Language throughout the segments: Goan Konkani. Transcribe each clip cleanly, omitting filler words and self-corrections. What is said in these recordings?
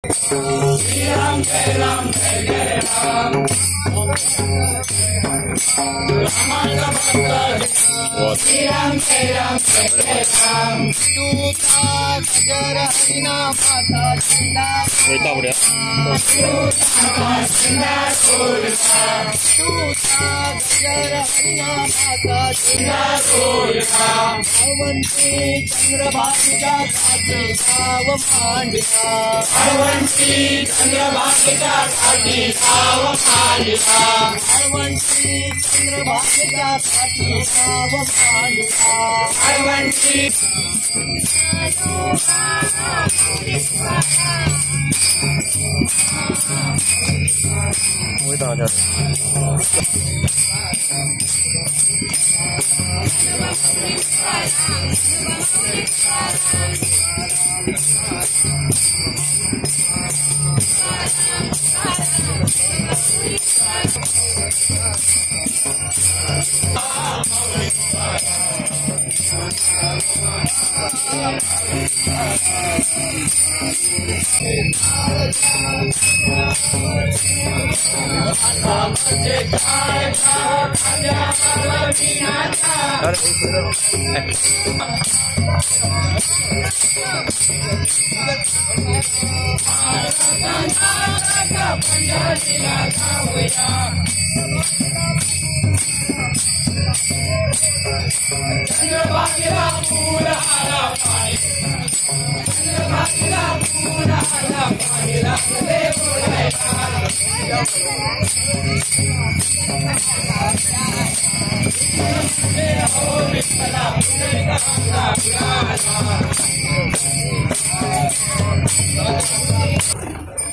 श्री राम जय राम जय जय राम। श्री राम जय राम जय जय राम।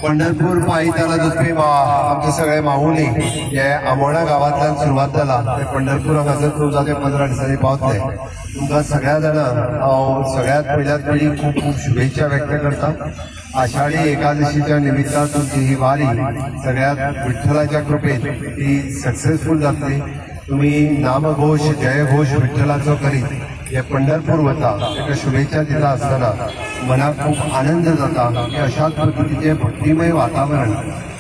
पंढरपूर पायी चालत वचपी आमचे सगळे माऊली हे आमोणा गांवांतल्यान सुरवात जाला ते पंढरपूर हांगासर 14 ते 15 दिसांनी पावतले. तुमकां सगळ्या जाणांक हांव सगळ्यांत पयल्यात पयलीं खूब खूब शुभेच्छा व्यक्त करता. आषाढी एकादशीच्या निमित्तान तुमची ही वारी सगळ्यात विठ्ठलाच्या कृपेन ती सक्सेसफूल जातली. तुमी नामघोष जयघोष विठ्ठलाचो करीत हे पंढरपूर वता ताका शुभेच्छा दिता आसतना मनाक खूब आनंद जाता की अशाच पद्दतीचें भक्तिमय वातावरण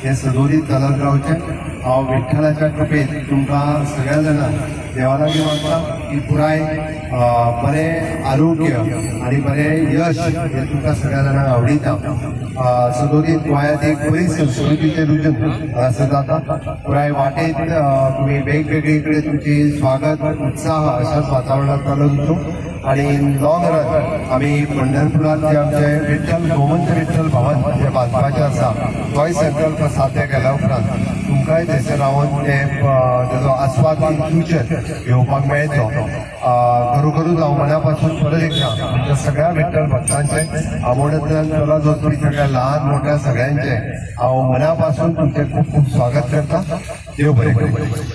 हें सदोदीत चलत रावचें. हांव विठ्ठलाच्या कृपेन तुमकां सगळ्या जाणांक देवा लागीं मागता की पुराय बरें आरोग्य आनी बरें यश हें तुमकां सगळ्या जाणांक आवडिता. सदोदीत गोंयांत एक बरी संस्कृतीचें रुजून हांगासर जाता. पुराय वाटेत तुमी वेगवेगळे कडेन तुमची स्वागत उत्साह अशाच वातावरणांत चालून वचूं आनी लॉंग रन आमी पंढरपुरांत जे आमचे विठ्ठल गोमंत विठ्ठल भवन जें बांदपाचें आसा तोय संकल्प साध्य केल्या उपरांत तुमकांय थंयसर रावन ते तेजो आस्वाद इन फ्युचर घेवपाक मेळटलो. खरोखरूच हांव मना पासून परत एकदां आमच्या सगळ्या विठ्ठल भक्तांचें आमोण्यांतल्यान चलत वचपी सगळ्या ल्हान मोठ्या सगळ्यांचें हांव मना पासून तुमचें खूब खूब स्वागत करता. देव बरें करूं.